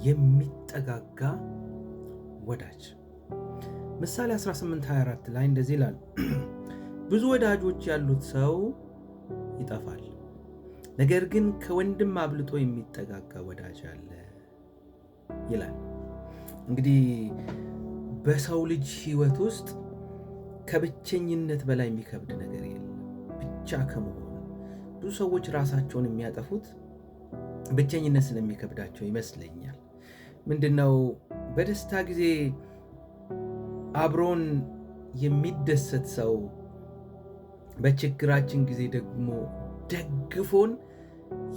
የሚጠጋጋ ወዳጅ። ምሳሌ 18:24 ላይ እንደዚህ ይላል፣ ብዙ ወዳጆች ያሉት ሰው ይጠፋል፣ ነገር ግን ከወንድም አብልጦ የሚጠጋጋ ወዳጅ አለ ይላል። እንግዲህ በሰው ልጅ ሕይወት ውስጥ ከብቸኝነት በላይ የሚከብድ ነገር የለም። ብቻ ከመሆን ብዙ ሰዎች ራሳቸውን የሚያጠፉት ብቸኝነት ስለሚከብዳቸው ይመስለኛል። ምንድነው በደስታ ጊዜ አብሮን የሚደሰት ሰው፣ በችግራችን ጊዜ ደግሞ ደግፎን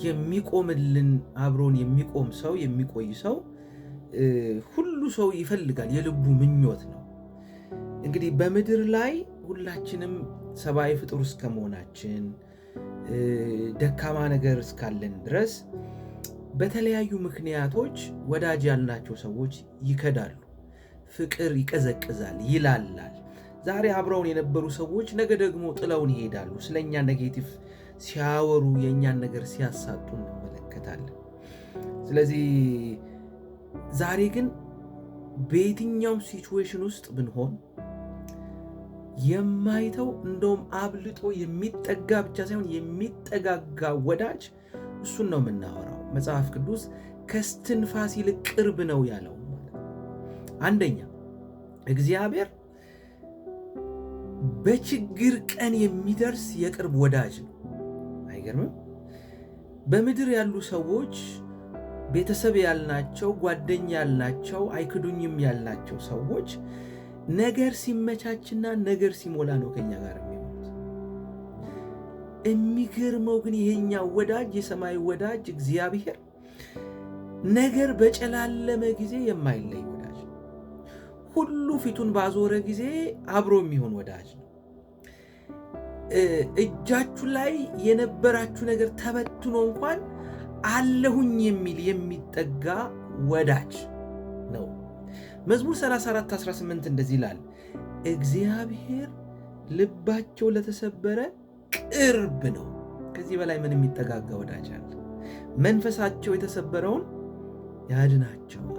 የሚቆምልን አብሮን የሚቆም ሰው የሚቆይ ሰው ሁሉ ሰው ይፈልጋል። የልቡ ምኞት ነው። እንግዲህ በምድር ላይ ሁላችንም ሰብአዊ ፍጡር እስከመሆናችን ደካማ ነገር እስካለን ድረስ በተለያዩ ምክንያቶች ወዳጅ ያልናቸው ሰዎች ይከዳሉ። ፍቅር ይቀዘቅዛል፣ ይላላል። ዛሬ አብረውን የነበሩ ሰዎች ነገ ደግሞ ጥለውን ይሄዳሉ። ስለኛ negative ሲያወሩ፣ የእኛን ነገር ሲያሳጡ እንመለከታለን። ስለዚህ ዛሬ ግን በየትኛውም situation ውስጥ ብንሆን የማይተው እንደውም አብልጦ የሚጠጋ ብቻ ሳይሆን የሚጠጋጋ ወዳጅ እሱን ነው የምናወራው። መጽሐፍ ቅዱስ ከስትንፋስ ይልቅ ቅርብ ነው ያለው ማለት ነው። አንደኛ እግዚአብሔር በችግር ቀን የሚደርስ የቅርብ ወዳጅ ነው። አይገርምም? በምድር ያሉ ሰዎች ቤተሰብ ያልናቸው፣ ጓደኛ ያልናቸው፣ አይክዱኝም ያልናቸው ሰዎች ነገር ሲመቻችና ነገር ሲሞላ ነው ከኛ ጋር የሚሆኑት። የሚገርመው ግን ይሄኛው ወዳጅ የሰማይ ወዳጅ እግዚአብሔር ነገር በጨላለመ ጊዜ የማይለይ ወዳጅ ነው። ሁሉ ፊቱን ባዞረ ጊዜ አብሮ የሚሆን ወዳጅ ነው። እጃችሁ ላይ የነበራችሁ ነገር ተበትኖ እንኳን አለሁኝ የሚል የሚጠጋ ወዳጅ ነው። መዝሙር 34:18 እንደዚህ ይላል፣ እግዚአብሔር ልባቸው ለተሰበረ ቅርብ ነው። ከዚህ በላይ ምን የሚጠጋጋ ወዳጅ አለ? መንፈሳቸው የተሰበረውን ያድናቸዋል።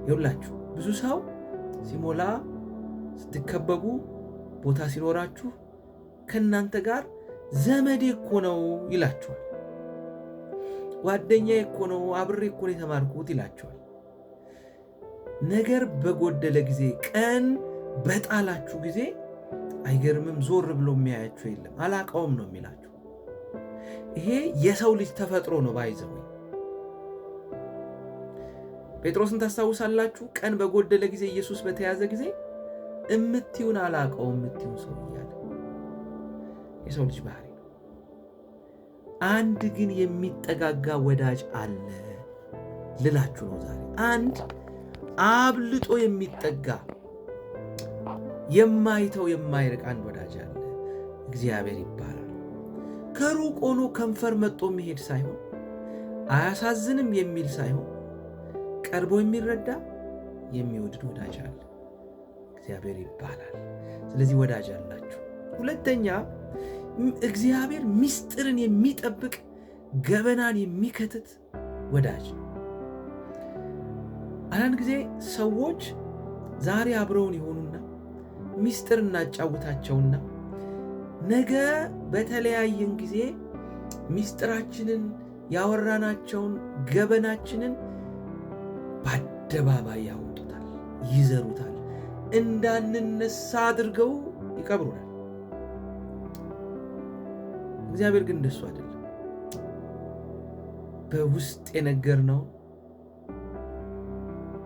ይኸውላችሁ ብዙ ሰው ሲሞላ ስትከበቡ ቦታ ሲኖራችሁ ከእናንተ ጋር ዘመዴ እኮ ነው ይላችኋል። ጓደኛዬ እኮ ነው፣ አብሬ እኮ ነው የተማርኩት ይላችኋል። ነገር በጎደለ ጊዜ፣ ቀን በጣላችሁ ጊዜ አይገርምም? ዞር ብሎ የሚያያችሁ የለም። አላቀውም ነው የሚላችሁ። ይሄ የሰው ልጅ ተፈጥሮ ነው። By the way ጴጥሮስን ታስታውሳላችሁ? ቀን በጎደለ ጊዜ ኢየሱስ በተያዘ ጊዜ እምትዩን አላቀውም እምትዩን ሰው እያለ የሰው ልጅ ባህሪ ነው። አንድ ግን የሚጠጋጋ ወዳጅ አለ ልላችሁ ነው ዛሬ። አንድ አብልጦ የሚጠጋ የማይተው የማይርቅ አንድ ወዳጅ አለ፣ እግዚአብሔር ይባላል። ከሩቅ ሆኖ ከንፈር መጦ የሚሄድ ሳይሆን አያሳዝንም የሚል ሳይሆን ቀርቦ የሚረዳ የሚወድድ ወዳጅ አለ፣ እግዚአብሔር ይባላል። ስለዚህ ወዳጅ አላችሁ። ሁለተኛ እግዚአብሔር ምስጢርን የሚጠብቅ ገበናን የሚከትት ወዳጅ ነው። አንዳንድ ጊዜ ሰዎች ዛሬ አብረውን የሆኑና ምስጢር እናጫውታቸውና ነገ በተለያየን ጊዜ ምስጢራችንን ያወራናቸውን ገበናችንን በአደባባይ ያወጡታል፣ ይዘሩታል፣ እንዳንነሳ አድርገው ይቀብሩናል። እግዚአብሔር ግን እንደሱ አይደለም። በውስጥ የነገርነው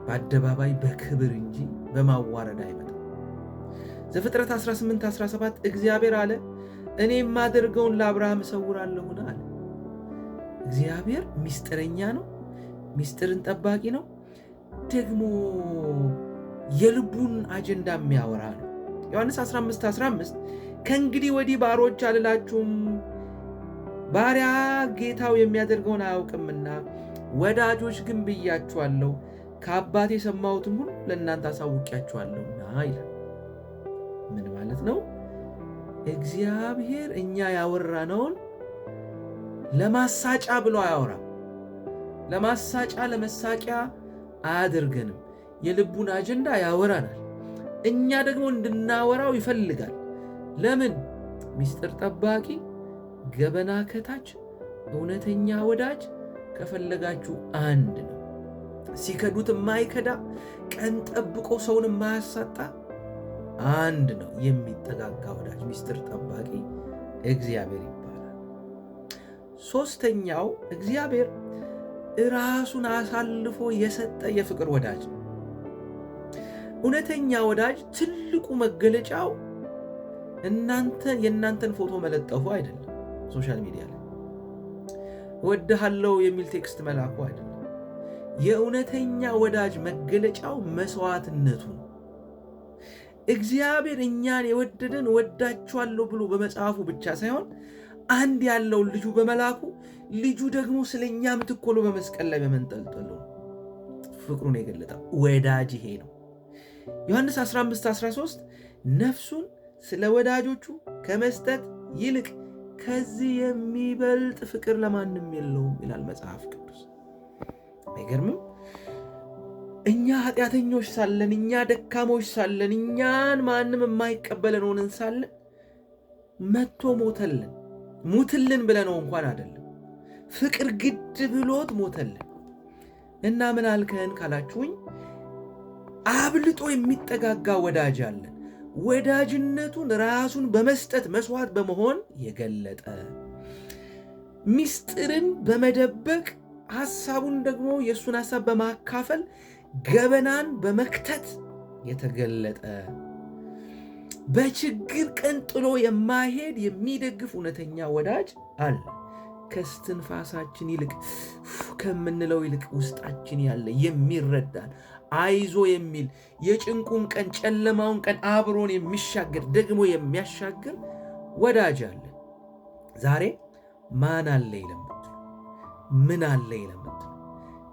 በአደባባይ በክብር እንጂ በማዋረድ አይመጣም። ዘፍጥረት 18:17 እግዚአብሔር አለ እኔ የማደርገውን ለአብርሃም እሰውራለሁን አለ። እግዚአብሔር ምስጢረኛ ነው፣ ምስጢርን ጠባቂ ነው፣ ደግሞ የልቡን አጀንዳ የሚያወራ ነው። ዮሐንስ 15:15 ከእንግዲህ ወዲህ ባሮች አልላችሁም፣ ባሪያ ጌታው የሚያደርገውን አያውቅምና፣ ወዳጆች ግን ብያችኋለሁ፣ ከአባቴ የሰማሁትን ሁሉ ለእናንተ አሳውቂያችኋለሁና ይላል። ምን ማለት ነው? እግዚአብሔር እኛ ያወራነውን ለማሳጫ ብሎ አያወራም። ለማሳጫ ለመሳቂያ አያደርገንም። የልቡን አጀንዳ ያወራናል። እኛ ደግሞ እንድናወራው ይፈልጋል። ለምን? ሚስጥር ጠባቂ፣ ገበና ከታች፣ እውነተኛ ወዳጅ ከፈለጋችሁ አንድ ነው። ሲከዱት የማይከዳ፣ ቀን ጠብቆ ሰውን የማያሳጣ አንድ ነው። የሚጠጋጋ ወዳጅ፣ ሚስጥር ጠባቂ እግዚአብሔር ይባላል። ሶስተኛው እግዚአብሔር ራሱን አሳልፎ የሰጠ የፍቅር ወዳጅ ነው። እውነተኛ ወዳጅ ትልቁ መገለጫው እናንተን የእናንተን ፎቶ መለጠፉ አይደለም። Social media ላይ እወድሃለሁ የሚል text መላኩ አይደለም። የእውነተኛ ወዳጅ መገለጫው መስዋዕትነቱ ነው። እግዚአብሔር እኛን የወደደን ወዳችኋለሁ ብሎ በመጽሐፉ ብቻ ሳይሆን አንድ ያለውን ልጁ በመላኩ፣ ልጁ ደግሞ ስለ እኛ ምትክ ሆኖ በመስቀል ላይ በመንጠልጠሉ ፍቅሩን የገለጠው ወዳጅ ይሄ ነው። ዮሐንስ 15:13 ነፍሱን ስለ ወዳጆቹ ከመስጠት ይልቅ ከዚህ የሚበልጥ ፍቅር ለማንም የለውም ይላል መጽሐፍ ቅዱስ። አይገርምም? እኛ ኃጢአተኞች ሳለን፣ እኛ ደካሞች ሳለን፣ እኛን ማንም የማይቀበለን ሆነን ሳለን መጥቶ ሞተልን። ሙትልን ብለነው እንኳን አይደለም፣ ፍቅር ግድ ብሎት ሞተልን። እና ምን አልከን ካላችሁኝ፣ አብልጦ የሚጠጋጋ ወዳጅ አለን። ወዳጅነቱን ራሱን በመስጠት መስዋዕት በመሆን የገለጠ፣ ሚስጥርን በመደበቅ ሐሳቡን ደግሞ የእሱን ሐሳብ በማካፈል ገበናን በመክተት የተገለጠ፣ በችግር ቀን ጥሎ የማይሄድ የሚደግፍ እውነተኛ ወዳጅ አለ። ከስትንፋሳችን ይልቅ፣ ከምንለው ይልቅ ውስጣችን ያለ፣ የሚረዳን፣ አይዞ የሚል፣ የጭንቁን ቀን ጨለማውን ቀን አብሮን የሚሻገር ደግሞ የሚያሻግር ወዳጅ አለ። ዛሬ ማን አለኝ ለምትሉ፣ ምን አለኝ ለምትሉ፣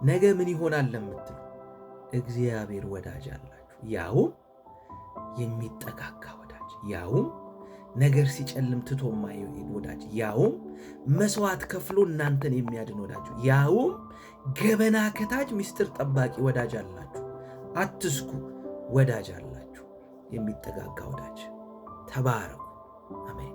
ነገ ምን ይሆናል ለምትሉ እግዚአብሔር ወዳጅ አላችሁ። ያውም የሚጠጋጋ ወዳጅ፣ ያውም ነገር ሲጨልም ትቶ የማይሄድ ወዳጅ፣ ያውም መስዋዕት ከፍሎ እናንተን የሚያድን ወዳጅ፣ ያውም ገበና ከታች ምስጢር ጠባቂ ወዳጅ አላችሁ። አትስኩ፣ ወዳጅ አላችሁ፣ የሚጠጋጋ ወዳጅ። ተባረኩ። አሜን።